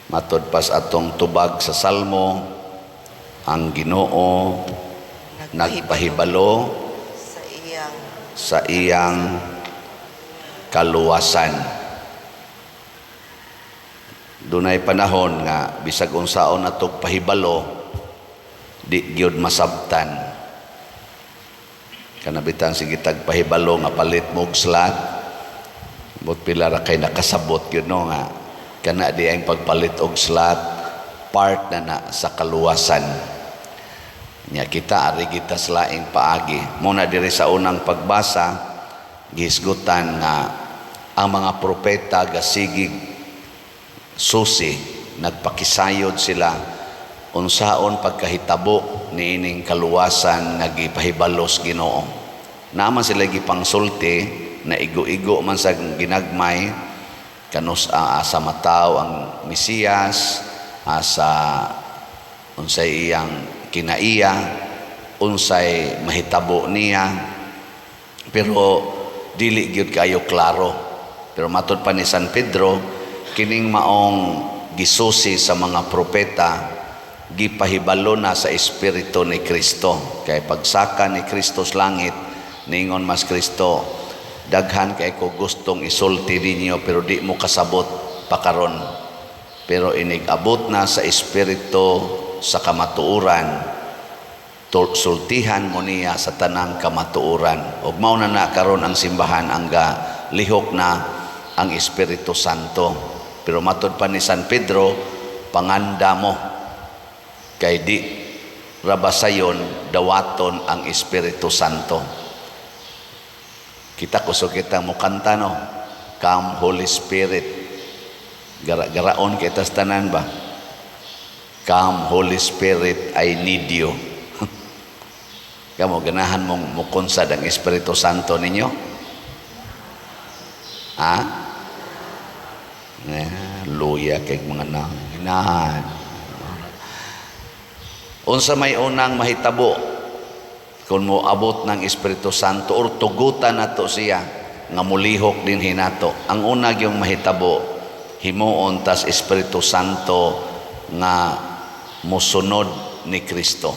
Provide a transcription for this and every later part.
Matod pas atong tubag sa Salmo, ang Ginoo nagpahibalo sa iyang sa iyang kaluwasan. Dunay panahon nga bisag unsaon natog pahibalo, di gyud masabtan. Kanabitan sige tag pahibalo nga palit mo og slot, but pila ra kay nakasabot gyud, no, nga kana di ang pagpalit og slot part na na sa kaluwasan. Nya kita ari kita sa laing paagi. Muna diri sa unang pagbasa, gihisgutan nga ang mga propeta gasigig susi, nagpakisayod sila unsaon pagkahitabo niining kaluwasan nga gipahibalos Ginoo. Naaman sila gipangsulti na igo-igo man sa ginagmay kanus asa mataw ang Mesiyas, asa unsay iyang kinaiya, unsay mahitabo niya, pero dili gyud kayo klaro. Pero matod pa ni San Pedro, kining maong gisusi sa mga propeta, gipahibalo na sa espiritu ni Kristo. Kay pagsaka ni Kristo sa langit, ningon mas Kristo, "Daghan kay ko gustong isulti ninyo, pero di mo kasabot pa karon. Pero inig abot na sa espiritu sa kamatuoran, sultihan mo niya sa tanang kamatuoran." Ug mao na na karon ang simbahan ang ga lihok na ang Espiritu Santo. Pero matod pa ni San Pedro, panganda mo kay di rabasayon dawaton ang Espiritu Santo. Kita kusog kita mo kanta, no? "Come Holy Spirit." Gara-garaon kita sa tanan ba? "Come Holy Spirit, I need you." Kamo, ganahan mong mukunsad ang Espiritu Santo ninyo? Ha? Eh, luya kay mga nang ginahan. Unsa may unang mahitabo kung mo abot ng Espiritu Santo or tugutan nato siya nga mulihok din hinato? Ang una yung mahitabo, himuon tas Espiritu Santo nga musunod ni Kristo.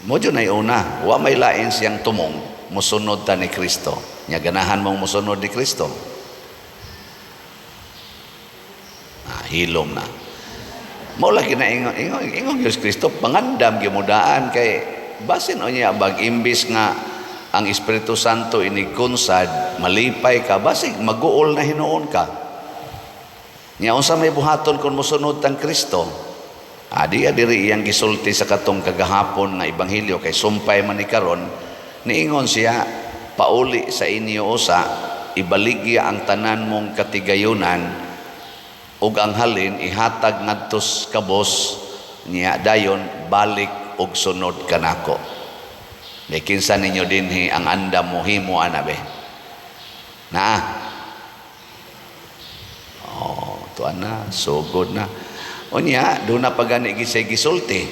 Mo jud nay una, wa may lain siyang tumong, musunod ta ni Kristo. Nya ganahan mong musunod ni Kristo? Ah, hilom na. Mao lagi na ingon ingon ingon Diyos Kristo, pangandam gyud mo daan kay basin o niya bag imbis nga ang Espiritu Santo inigkunsad, malipay ka, basig maguol na hinuon ka. Nya unsa may buhaton kung mosunod tang Kristo? Adi diri iyang gisulti sa katong kagahapon nga ebanghelyo kay sumpay man ni karon. Niingon siya, "Pauli sa inyo usa, ibaligya ang tanan mong katigayunan ug ang halin ihatag ngadtos kabos niya, dayon balik og sunod kanako." May kinsa ninyo dinhi ang andam mo himo ana be? Na. Oh, tuan na, sugod na. Unya, doon na pagani gisay gisulti.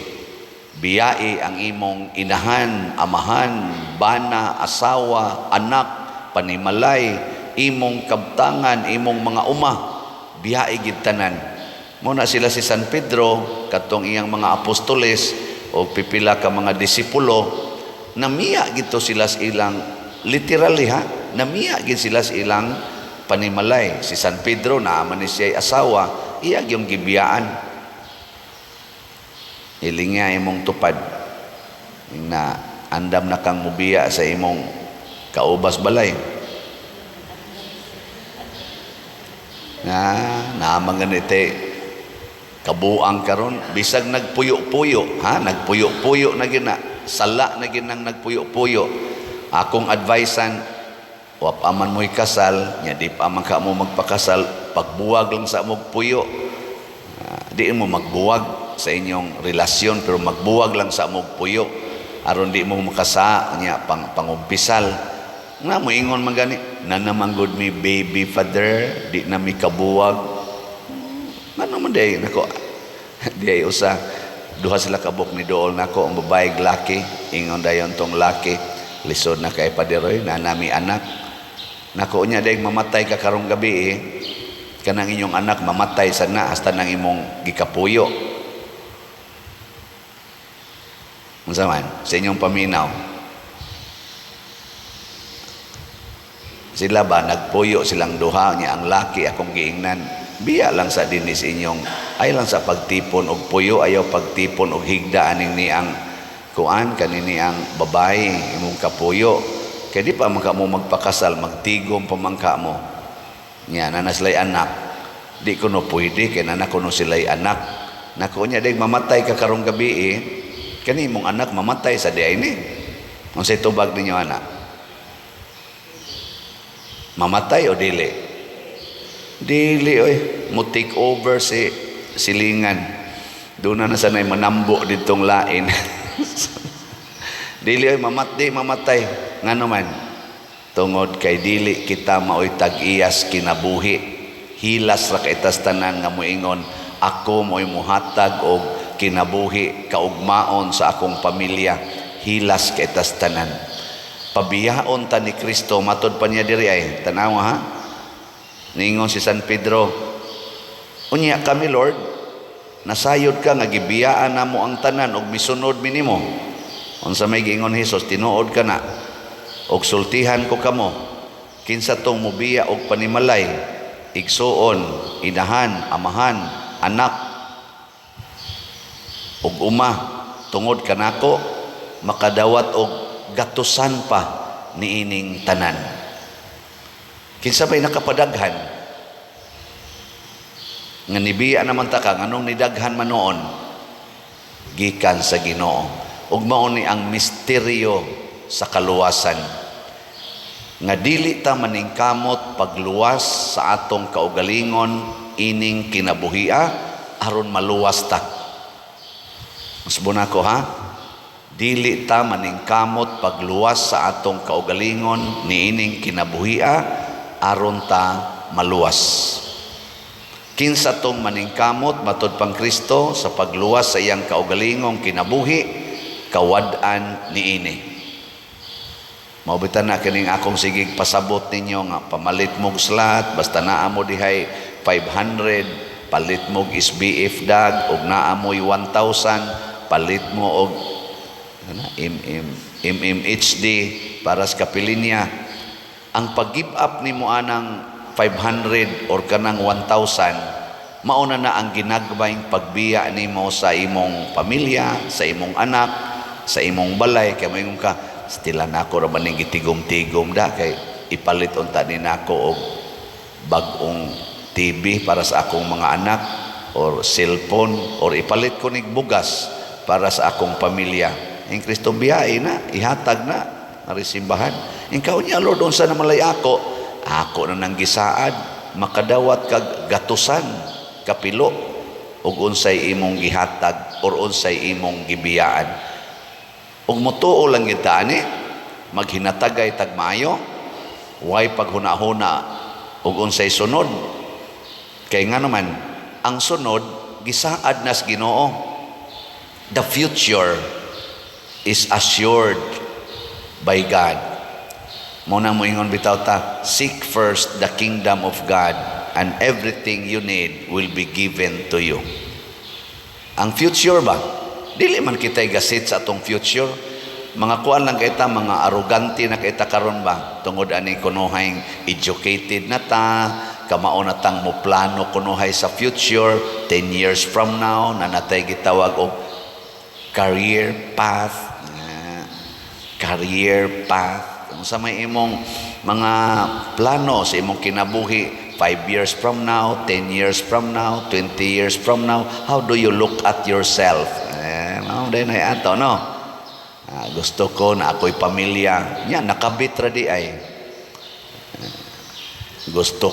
"Biyai ang imong inahan, amahan, bana, asawa, anak, panimalay, imong kabtangan, imong mga uma. Biyai gid tanan." Muna sila si San Pedro, katong iyang mga apostoles, o pipila ka mga disipulo, namiya gito sila sa ilang, literally ha, namiya gid sila sa ilang panimalay. Si San Pedro, naaman ni siya asawa, iya yung gibiyaan. Hilingya imong tupad na andam na kang mubiya sa imong kaubas balay. Na naman ganite kabuang karon, bisag nagpuyo-puyo ha, nagpuyo-puyo na gina, sala na ginang nagpuyo-puyo. Akong advisean, wa pa man mo'y kasal nya, di pa man ka mo magpakasal, pagbuwag lang sa mog puyo. Di mo magbuwag sa inyong relasyon, pero magbuwag lang sa mog puyo aron di mo makasa nya pangumpisal nga mo ingon man gani na naman gud mi, baby father, di na mi kabuwag. Ngano man day nako? Di ay usa, duha sila kabuk ni dool nako, ang babae, laki. Ingon dayon tong laki, "Lisod na kay, Paderoy, na nami anak nako." Nya day mamatay ka karong gabi eh. Kanang inyong anak mamatay sa na hasta nang imong gikapuyo. Unsa man sa inyong paminaw? Sila ba nagpuyo silang duha niya, ang laki akong giingnan, biya lang sa dinis inyong ay lang sa pagtipon og puyo, ayaw pagtipon og higda aning ni ang kuan kanini ang babae imong kapuyo, kay di pa man ka mo magpakasal, magtigom pa man ka mo nya na sila'y anak, di kuno pwede kay nana kuno sila'y anak nako nya dig mamatay ka karong gabi eh, kani imong anak mamatay sa di ay ni. Unsay tubag ninyo anak? Mamatay o dili? Dili oy, mo take over si silingan. Doon na sanay manambo ditong lain. Dili oy, mamatay, mamatay. Ngano man? Tungod kay dili kita maoy tag-iyas kinabuhi. Hilas ra kay tas tanan nga moingon, ako mo'y muhatag og kinabuhi kaugmaon sa akong pamilya. Hilas kay tas tanan. Pabiyaon ta ni Kristo, matod pa niya diri ay tanawa ha. Ningon si San Pedro, unya kami Lord, nasayod ka nga gibiyaan namo ang tanan og misunod mi nimo. Unsa may giingon Hesus? Tinuod ka na og sultihan ko kamo, kinsa tong mubiya og panimalay, igsuon, inahan, amahan, anak ug uma tungod kanako, makadawat og gatusan pa niining tanan. Kinsa bay nakapadaghan? Nga nibiya naman ta ka, nganong nidaghan man noon? Gikan sa Ginoo. Ug mao ni ang misteryo sa kaluwasan. Nga dili ta maningkamot pagluwas sa atong kaugalingon ining kinabuhia aron maluwas ta. Mas ko ha? Dili ta maningkamot pagluwas sa atong kaugalingon niining kinabuhia aron ta maluwas. Kinsa tong maningkamot matod pang Kristo sa pagluwas sa iyang kaugalingong kinabuhi, kawad-an niini. Mao bitan na kining akong sigig pasabot ninyo nga pamalit mog slot, basta naa mo dihay 500, palit mog SBF dag, og naa mo'y 1,000, palit mo og MMHD para sa kapilinya. Ang pag-give up nimo anang 500 or kanang 1,000, mauna na ang ginagmayng pagbiya nimo sa imong pamilya, sa imong anak, sa imong balay. Kay moingon ka, stila nako ra man ning gitigom-tigom da kay ipalit unta ni nako og bag-ong TV para sa akong mga anak or cellphone or ipalit ko nig bugas para sa akong pamilya. In Kristo biyahe na, ihatag na arisimbahan. Ikaw niya, Lord, unsa na malay ako? Ako na nang gisaad, makadawat kag gatusan, kapilo, ug unsay imong gihatag or unsay imong gibiyaan. Ug motuo lang kita ani, maghinatagay tag maayo, way paghuna-huna ug unsay sunod. Kay nga naman, ang sunod gisaad nas Ginoo. The future is assured by God. Mo na moingon bitaw ta, seek first the kingdom of God and everything you need will be given to you. Ang future ba? Dili man kita'y gasit sa atong future. Mga kuan lang kita, mga arugante na kita karon ba? Tungod ani kunuhay educated na ta, kamao na tang mo plano kunuhay sa future, 10 years from now, na natay gitawag og career path. Career path. Kung sa may imong mga plano sa imong kinabuhi, 5 years from now, 10 years from now, 20 years from now, how do you look at yourself? Eh, mao din ay ato, no? Ah, gusto ko na ako'y pamilya. Nya, nakabit ra di ay. Gusto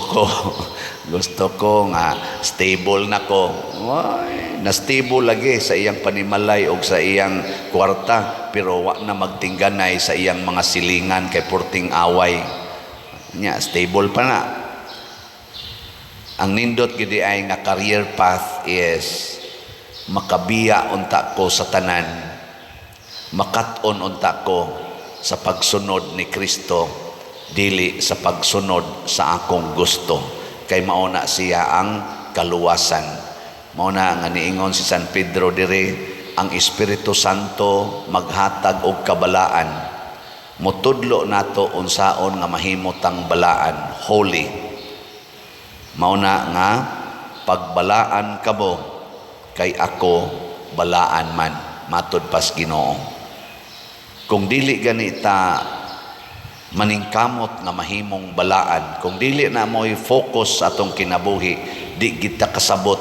ko nga stable na ko. Ay, na stable lagi sa iyang panimalay o sa iyang kwarta, pero wa na magtingganay sa iyang mga silingan kay purting away. Nya, stable pa na. Ang nindot gid ay nga career path is makabiya unta ko sa tanan, makat-on unta ko sa pagsunod ni Kristo, dili sa pagsunod sa akong gusto. Kay mao na siya ang kaluwasan. Mao na nga niingon si San Pedro dire, ang Espiritu Santo maghatag og kabalaan. Mutudlo nato unsaon nga mahimo tang balaan, holy. Mao na nga pagbalaan kamo kay ako balaan man, matud pas Ginoo. Kung dili gani ta maningkamot nga mahimong balaan, kung dili na mo'y focus sa atong kinabuhi, di kita kasabot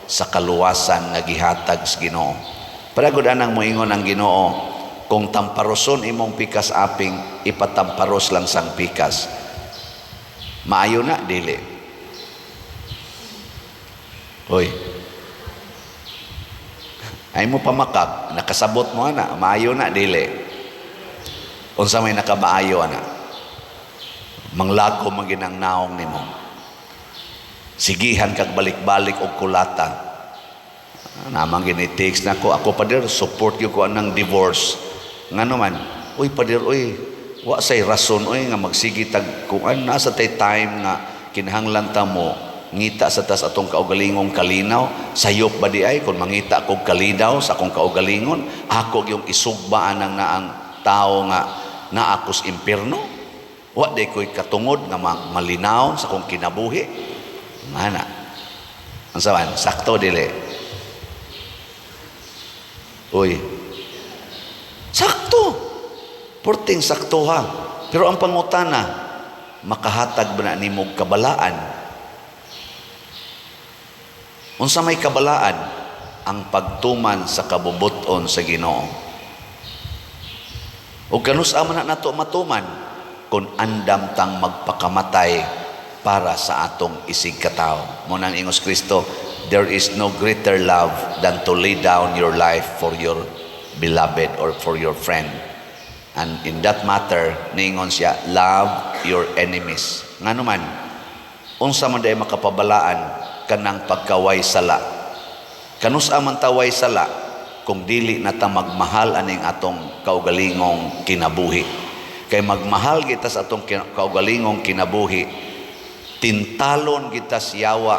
sa kaluwasan nga gihatag sa Ginoo. Para gud anang moingon ang Ginoo, kung tamparoson imong pikas aping, ipatamparos lang sang pikas. Maayo na dili? Hoy. Ay mo pamakak, nakasabot mo ana, maayo na dili? Unsa may nakamaayo ana? Manglago man ginang naong nimo. Sigihan kag balik-balik og kulata. Namang gini-text nako, "Ako, pader, support gyud ko anang divorce." Ngano man? "Uy, pader, uy, wa say rason uy nga magsige tag kuan, nasa tay time nga kinahanglan ta mo ngita sa tas atong kaugalingong kalinaw. Sayop ba di ay kung mangita kog kalinaw sa akong kaugalingon, ako yung isugba anang naang tao nga naa ko's impierno? Wa di ko'y katungod nga malinaw sa akong kinabuhi." Ngana ang saban, sakto dili? Uy, sakto, porting sakto ha. Pero ang pangutana, makahatag ba na nimo og kabalaan? Unsa may kabalaan? Ang pagtuman sa kabubuton sa Ginoo. Ug kanus-a man na nato matuman kung andam tang magpakamatay para sa atong isig katawo? Mao nang ingos Kristo, "There is no greater love than to lay down your life for your beloved or for your friend." And in that matter, niingon siya, "Love your enemies." Ngano man? Unsa man day makapabalaan? Kanang pagkaway sala. Kanus-a man taway sala kung dili na ta magmahal aning atong kaugalingong kinabuhi? Kay magmahal kita sa atong kaugalingong kinabuhi, tintalon kita siyawa.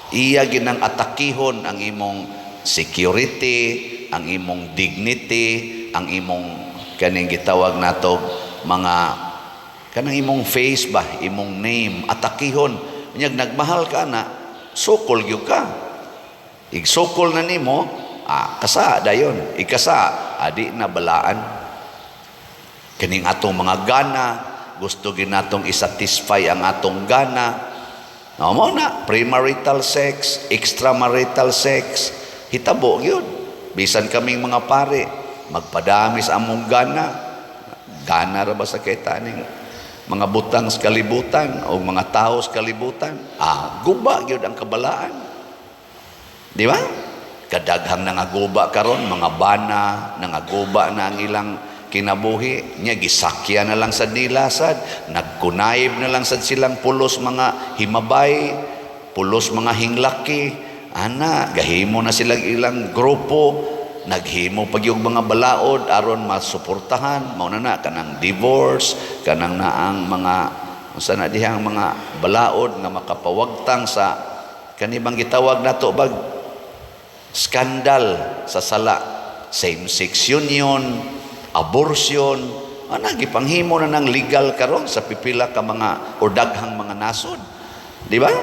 Iya ginang atakihon ang imong security, ang imong dignity, ang imong kaning gitawag nato mga kanang imong face ba, imong name, atakihon. Unyag nagmahal ka na, sukol gyud ka. Igsukol na nimo, kasa dayon. Ikasa, adi na balaan. Kining atong mga gana, gusto ginatong isatisfy ang atong gana. No, mo na, premarital sex, extramarital sex, hitabo gyud. Bisan kaming mga pare, magpadami sa among gana. Gana ra ba sa kay ning mga butang sa kalibutan o mga tao sa kalibutan? Guba gyud ang kabalaan. Di ba? Kadaghang nangaguba karon, mga bana, nangaguba na ang ilang kinabuhi nya, gisakya na lang sad nila sad, nagkunayib na lang sad silang pulos mga himabay, pulos mga hinglaki ana, gahimo na silang ilang grupo, naghimo pag yung mga balaod aron masuportahan. Mao na na kanang divorce, kanang naang mga unsa na dihang mga balaod nga makapawagtang sa kanibang gitawag nato bag skandal sa sala, same-sex union, abortion, ana gipanghimo na ng legal karon sa pipila ka mga or daghang mga nasod. Di ba?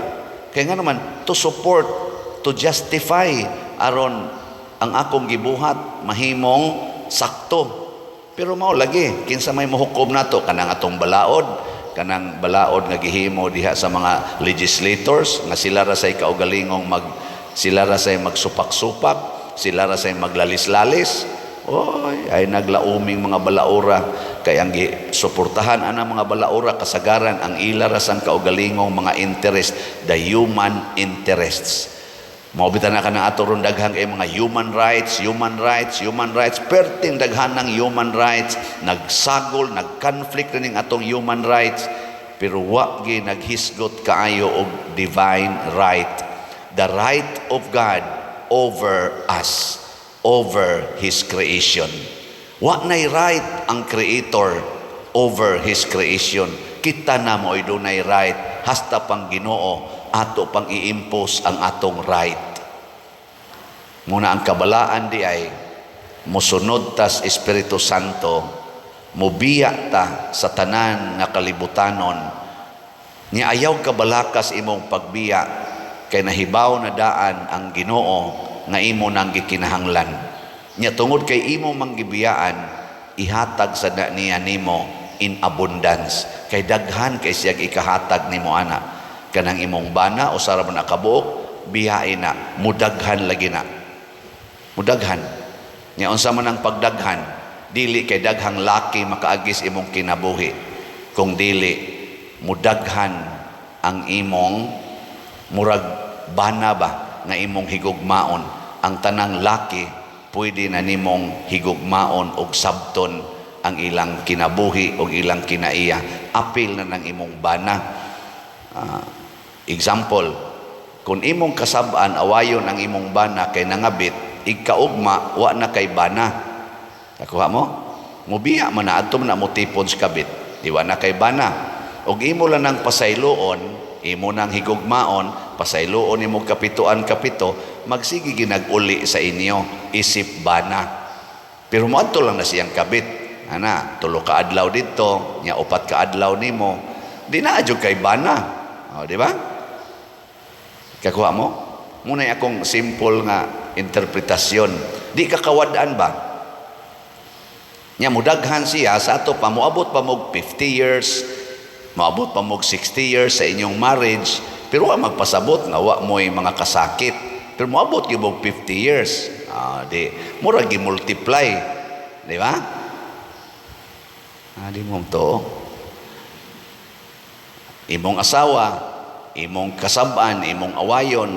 Kaya nga naman to support, to justify aron ang akong gibuhat mahimong sakto. Pero mao lagi, kinsa may mohukom nato? Kanang atong balaod, kanang balaod nga gihimo diha sa mga legislators nga sila ra say kaugalingong mag sila ra say magsupak-supak, sila ra say maglalis-lalis. Oy, ay naglauming mga balaura kay ang suportahan ana mga balaura kasagaran ang ila ra sang kaugalingong mga interest, the human interests. Mao bitaw na kanang ato ron daghang kay mga human rights, human rights, human rights, perting daghan ng human rights, nagsagol, nagconflict ning atong human rights, pero wa gi naghisgot kaayo og divine right. The right of God over us, over His creation. Wa nay right ang Creator over His creation. Kita na mo'y dunay right. Hasta pang Ginoo ato pang i-impose ang atong right. Muna ang kabalaan di ay mosunod tas Espiritu Santo, mobiya ta sa tanan nga kalibutanon. Nya ayaw kabalakas imong pagbiya kay nahibaw na daan ang Ginoo nga imo nang gikinahanglan. Nya tungod kay imo manggibiyaan, ihatag sa na niya nimo in abundance, kay daghan kay siya ikahatag nimo ana. Kanang imong bana, usa ra man kabuok, biyain na, mudaghan lagi na, mudaghan. Nya unsa man ang pagdaghan? Dili kay daghang laki makaagis imong kinabuhi, kung dili mudaghan ang imong murag bana ba nga imong higugmaon. Ang tanang laki pwede na nimong higugmaon og sabton ang ilang kinabuhi og ilang kinaiya, apil na ng imong bana. Example, kung imong kasab-an awayon ang imong bana kay nangabit, igkaugma wa na kay bana. Nakuha mo? Mubiya man na, adto man na mo tipon sa kabit, di wa na kay bana. Og imo lang nang pasayloon, imo nang higugmaon, pasayloon imo kapituan kapito, magsige ginag-uli sa inyo isip bana. Pero moadto lang na siyang kabit ana, 3 ka adlaw didto, nya 4 ka adlaw nimo, di na adyo kay bana. O, di ba? Kakuha mo? Muna akong simple nga interpretasyon. Di ka kawad-an ba? Nya mudaghan siya sa ato pa, moabot pa mo 50 years, moabot pa mo 60 years sa inyong marriage, pero wa magpasabot nga wa mo'y mga kasakit. Pero moabot gyud mo 50 years. Di mura gi multiply, di ba? Di mo to. Imong asawa, imong kasab-an, imong awayon,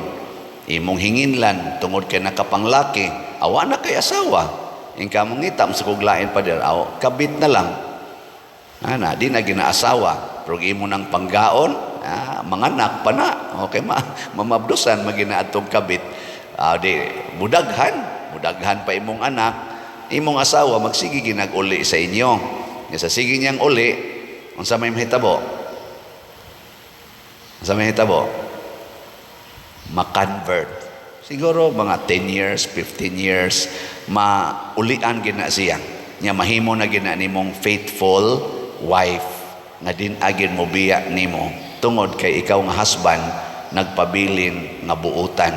imong hinginlan tungod kay nakapanglaki, awa na kay asawa. Ingka mong ngita sa kuglain pa dir, aw, kabit na lang. Ana, di na ginaasawa. Pero imo nang panggaon, manganak pa na. Okay, mamabdusan magina atong kabit. Di mudaghan, mudaghan pa imong anak, imong asawa magsige ginag-uli sa inyo. Nga sa sige niyang uli, unsa may mahitabo? Unsa may mahitabo? Ma-convert. Siguro mga 10 years, 15 years, maulian gina siya. Nya mahimo na gina nimong faithful wife nga din agin mo biya nimo tungod kay ikaw nga husband nagpabilin nga buutan.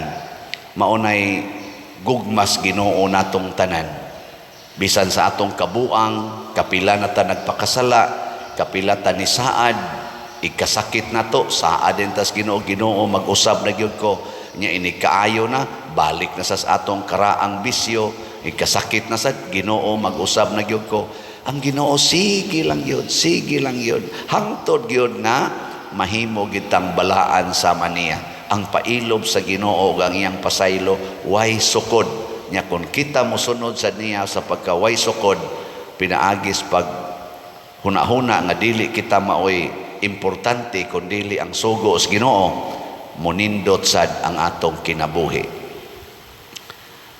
Maunay gugmas Ginoo natong tanan. Bisan sa atong kabuang, kapila na ta nagpakasala, kapila ta ni saad, ikasakit nato, saad din tas Ginoo, "Ginoo, mag-usab na gyud ko." Nya ini kaayo na, balik na sa atong karaang bisyo, ikasakit na sa Ginoo, "Mag-usab na gyud ko." Ang Ginoo sige lang yun, sige lang yun. Hangtod gyud nga mahimo gitang balaan sa maniya. Ang pailob sa Ginoo ug ang iyang pasaylo way sukod. Nya kung kita mosunod sa niya sa pagkaway sukod, pinaagis pag huna-huna nga dili kita maoy importante kun dili ang sugo sa Ginoo, monindot sad ang atong kinabuhi.